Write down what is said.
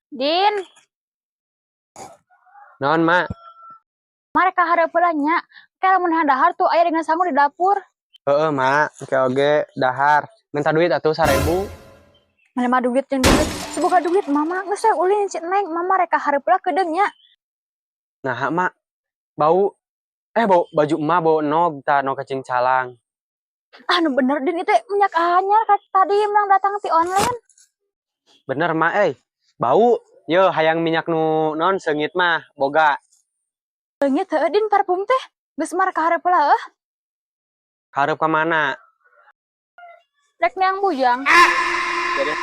Din, Naon, Mak? Rek ka hareup heula nya. Kayak lamun dahar tuh aya dengan sangu di dapur. Heeh, Mak. Oke oge, dahar. Minta duit atuh 1000. Mana mah duit jeung duit. Semoga duit mama geus we ulin si Neng. Mama rek ka hareup heula keudeung nya. Nah, Mak. Bau eh bau baju emak bau nog tah, nog kacing calang. Anu bener, Din, itu minyak anyar tadi menang datang ti online. Bener, Mak, eh. Bau. Yo hayang minyak nu non seungit mah boga. Leungit heueuh, Din, parfum teh. Geus mah rek ka hareup heula heuh. Hareup ka mana? Rek neang bujang. Jadi